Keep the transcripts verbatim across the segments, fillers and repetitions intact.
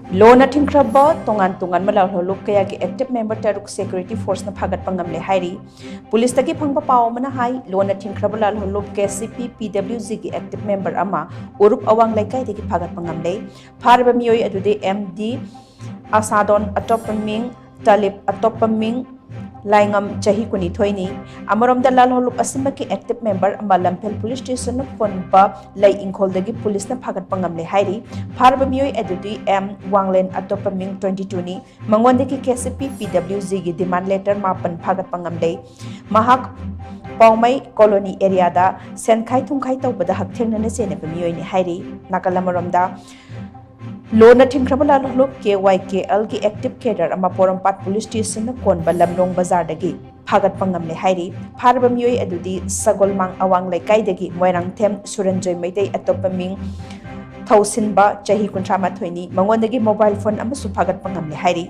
ꯂꯣꯅ ꯊꯤꯡꯈ꯭ꯔꯕ ꯇꯣꯉꯥꯟ ꯇꯣꯉꯥꯟꯕ ꯂꯥꯜꯍꯧꯂꯨꯞ ꯀꯌꯥꯒꯤ active member ꯇꯔꯨꯛ security force ꯅ ꯐꯥꯒꯠꯄ ꯉꯝꯂꯦ ꯍꯥꯏꯔꯤ꯫ ꯄꯨꯂꯤꯁꯇꯒꯤ ꯐꯪꯕ ꯄꯥꯎ ꯑꯃꯅ ꯍꯥꯏ, ꯂꯣꯅ ꯊꯤꯡꯈ꯭ꯔꯕ ꯂꯥꯜꯍꯧꯂꯨꯞ K C P P W G ꯒꯤ active member ꯑꯃ ꯎꯔꯨꯞ ꯑꯋꯥꯡ ꯂꯩꯀꯥꯏꯗꯒꯤ ꯐꯥꯒꯠꯄ ꯉꯝꯂꯦ꯫ ꯐꯥꯔꯕ ꯃꯤꯑꯣꯏ ꯑꯗꯨꯗꯤ M D ꯑꯁꯥꯗꯣꯟ ꯑꯇꯣꯞꯄ ꯃꯤꯡ, ꯇꯥꯂꯤꯞ ꯑꯇꯣꯞꯄ ꯃꯤꯡ, ꯂꯥꯏꯉꯝ ꯆꯍꯤ ꯀꯨꯟꯅꯤꯊꯣꯏꯅꯤ꯫ ꯑꯃꯔꯣꯝꯗ ꯂꯥꯜꯍꯧꯂꯨꯞ ꯑꯁꯤꯃꯛꯀꯤ active member ꯑꯃ ꯂꯝꯐꯦꯜ police station ꯅ ꯀꯣꯟꯕ ꯂꯩ ꯏꯪꯈꯣꯜꯗꯒꯤ ꯄꯨꯂꯤꯁꯅ ꯐꯥꯒꯠꯄ ꯉꯝꯂꯦ ꯍꯥꯏꯔꯤ꯫ ꯐꯥꯔꯕ ꯃꯤꯑꯣꯏ ꯑꯗꯨꯗꯤ M ꯋꯥꯡꯂꯦꯟ ꯑꯇꯣꯞꯄ ꯃꯤꯡ twenty two ꯅꯤ꯫ ꯃꯉꯣꯟꯗꯒꯤ K C P P W G ꯒꯤ demand letter ꯃꯥꯄꯟ ꯐꯥꯒꯠꯄ ꯉꯝꯂꯦ꯫ ꯃꯍꯥꯛ ꯄꯥꯎꯃꯩ colony area ꯗ ꯁꯦꯟꯈꯥꯏ ꯊꯨꯝꯈꯥꯏ ꯇꯧꯕꯗ ꯍꯛꯊꯦꯡꯅꯅ ꯆꯦꯟꯅꯕ ꯃꯤꯑꯣꯏꯅꯤ ꯍꯥꯏꯔꯤ꯫ ꯅꯥꯀꯜ ꯑꯃꯔꯣꯝꯗ, ꯂꯣꯟꯅ ꯊꯤꯡꯈ꯭ꯔꯕ ꯂꯥꯜꯍꯧꯂꯨꯞ K Y K L ꯒꯤ active cadre ꯑꯃ ꯄꯣꯔꯣꯝꯄꯥꯠ police station ꯅ ꯀꯣꯟꯕ ꯂꯝꯂꯣꯡ ꯕꯖꯥꯔꯗꯒꯤ ꯐꯥꯒꯠꯄ ꯉꯝꯂꯦ ꯍꯥꯏꯔꯤ꯫ ꯐꯥꯔꯕ ꯃꯤꯑꯣꯏ ꯑꯗꯨꯗꯤ ꯁꯒꯣꯜꯃꯥꯡ ꯑꯋꯥꯡ ꯂꯩꯀꯥꯏꯗꯒꯤ ꯃꯣꯏꯔꯥꯡꯊꯦꯝ ꯁꯨꯔꯟꯖꯣꯏ ꯃꯩꯇꯩ ꯑꯇꯣꯞꯄ ꯃꯤꯡ ꯊꯧꯁꯤꯟꯕ ꯆꯍꯤ ꯀꯨꯟꯊ꯭ꯔꯥ ꯃꯥꯊꯣꯏꯅꯤ꯫ ꯃꯉꯣꯟꯗꯒꯤ mobile phone ꯑꯃꯁꯨ ꯐꯥꯒꯠꯄ ꯉꯝꯂꯦ ꯍꯥꯏꯔꯤ꯫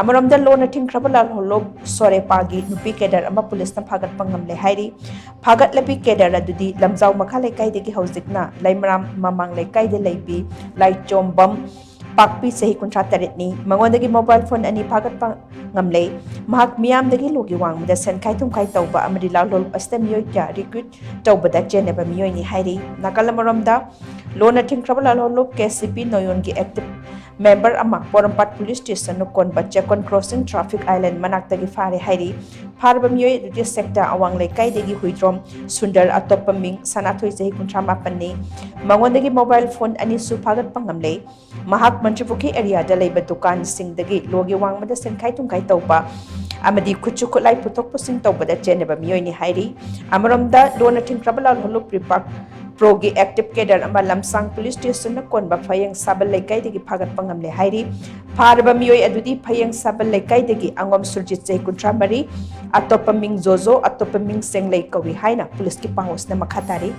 ꯑꯃꯔꯣꯝꯗ ꯂꯣꯟꯅ ꯊꯤꯡꯈ꯭ꯔꯕ ꯂꯥꯜꯍꯧꯂꯨꯞ ꯁꯣꯔꯦꯄꯥꯒꯤ ꯅꯨꯄꯤ cadre ꯑꯃ ꯄꯨꯂꯤꯁꯅ ꯐꯥꯒꯠꯄ ꯉꯝꯂꯦ ꯍꯥꯏꯔꯤ꯫ ꯐꯥꯒꯠꯂꯕꯤ cadre ꯑꯗꯨꯗꯤ ꯂꯝꯖꯥꯎ ꯃꯈꯥ ꯂꯩꯀꯥꯏꯗꯒꯤ ꯍꯧꯖꯤꯛꯅ ꯂꯩꯃꯔꯥꯝ ꯃꯃꯥꯡ ꯂꯩꯀꯥꯏꯗ ꯂꯩꯕꯤ ꯂꯥꯏꯆꯣꯝꯕꯝ ꯄꯥꯛꯄꯤ ꯆꯍꯤ ꯀꯨꯟꯊ꯭ꯔꯥ ꯇꯔꯦꯠꯅꯤ꯫ ꯃꯉꯣꯟꯗꯒꯤ mobile phone ꯑꯅꯤ ꯐꯥꯒꯠꯄ ꯉꯝꯂꯦ꯫ ꯃꯍꯥꯛ ꯃꯤꯌꯥꯝꯗꯒꯤ ꯂꯣꯒꯤ ꯋꯥꯡꯃꯗ ꯁꯦꯟꯈꯥꯏ ꯊꯨꯝꯈꯥꯏ ꯇꯧꯕ ꯑꯃꯗꯤ ꯂꯥꯜꯍꯧꯂꯨꯞ ꯑꯁꯤꯗ ꯃꯤꯑꯣꯏ ꯀꯌꯥ recruit ꯇꯧꯕꯗ ꯆꯦꯟꯅꯕ ꯃꯤꯑꯣꯏꯅꯤ ꯍꯥꯏꯔꯤ꯫ ꯅꯥꯀꯜ ꯑꯃꯔꯣꯝꯗ, ꯂꯣꯟꯅ ꯊꯤꯡꯈ꯭ꯔꯕ ꯂꯥꯜꯍꯧꯂꯨꯞ K C P ꯅꯣꯌꯣꯟꯒꯤ active member ꯑꯃ ꯄꯣꯔꯣꯝꯄꯥꯠ police station ꯅ ꯀꯣꯟꯕ ꯆꯦꯛꯀꯣꯟ crossing traffic island ꯃꯅꯥꯛꯇꯒꯤ ꯐꯥꯔꯦ ꯍꯥꯏꯔꯤ꯫ ꯐꯥꯔꯕ ꯃꯤꯑꯣꯏ ꯑꯗꯨꯗꯤ ꯁꯦꯛꯇꯥ ꯑꯋꯥꯡ ꯂꯩꯀꯥꯏꯗꯒꯤ ꯍꯨꯏꯗ꯭ꯔꯣꯝ ꯁꯨꯟꯗꯔ ꯑꯇꯣꯞꯄ ꯃꯤꯡ ꯁꯅꯥꯊꯣꯏ ꯆꯍꯤ ꯀꯨꯟꯊ꯭ꯔꯥ ꯃꯥꯄꯟꯅꯤ꯫ ꯃꯉꯣꯟꯗꯒꯤ mobile phone ꯑꯅꯤꯁꯨ ꯐꯥꯒꯠꯄ ꯉꯝꯂꯦ꯫ ꯃꯍꯥꯛ ꯃꯟꯇ꯭ꯔꯤꯄꯨꯈ꯭ꯔꯤ area ꯗ ꯂꯩꯕ ꯗꯨꯀꯥꯟꯁꯤꯡꯗꯒꯤ ꯂꯣꯒꯤ ꯋꯥꯡꯃꯗ ꯁꯦꯟꯈꯥꯏ ꯊꯨꯝꯈꯥꯏ ꯇꯧꯕ ꯑꯃꯗꯤ ꯈꯨꯠꯁꯨ ꯈꯨꯠꯂꯥꯏ ꯄꯨꯊꯣꯛ ꯄꯨꯁꯤꯟ ꯇꯧꯕꯗ ꯆꯦꯟꯅꯕ ꯃꯤꯑꯣꯏꯅꯤ ꯍꯥꯏꯔꯤ꯫ ꯑꯃꯔꯣꯝꯗ, ꯂꯣꯟꯅ ꯊꯤꯡꯈ꯭ꯔꯕ ꯂꯥꯜꯍꯧꯂꯨꯞ ꯄ꯭ꯔꯤꯄꯥꯛ ꯄ꯭ꯔꯣꯒꯤ active cadre ꯑꯃ ꯂꯝꯁꯥꯡ police station ꯅ ꯀꯣꯟꯕ ꯐꯌꯦꯡ ꯁꯥꯕꯜ ꯂꯩꯀꯥꯏꯗꯒꯤ ꯐꯥꯒꯠꯄ ꯉꯝꯂꯦ ꯍꯥꯏꯔꯤ꯫ ꯐꯥꯔꯕ ꯃꯤꯑꯣꯏ ꯑꯗꯨꯗꯤ ꯐꯌꯦꯡ ꯁꯥꯕꯜ ꯂꯩꯀꯥꯏꯗꯒꯤ ꯑꯉꯣꯝ ꯁꯨꯔꯖꯤꯠ ꯆꯍꯤ ꯀꯨꯟꯊ꯭ꯔꯥ ꯃꯔꯤ, ꯑꯇꯣꯞꯄ ꯃꯤꯡ ꯖꯣꯖꯣ, ꯑꯇꯣꯞꯄ ꯃꯤꯡ ꯁꯦꯡꯂꯩ ꯀꯧꯏ ꯍꯥꯏꯅ ꯄꯨꯂꯤꯁꯀꯤ ꯄꯥꯎ ꯑꯁꯤꯅ ꯃꯈꯥ ꯇꯥꯔꯤ꯫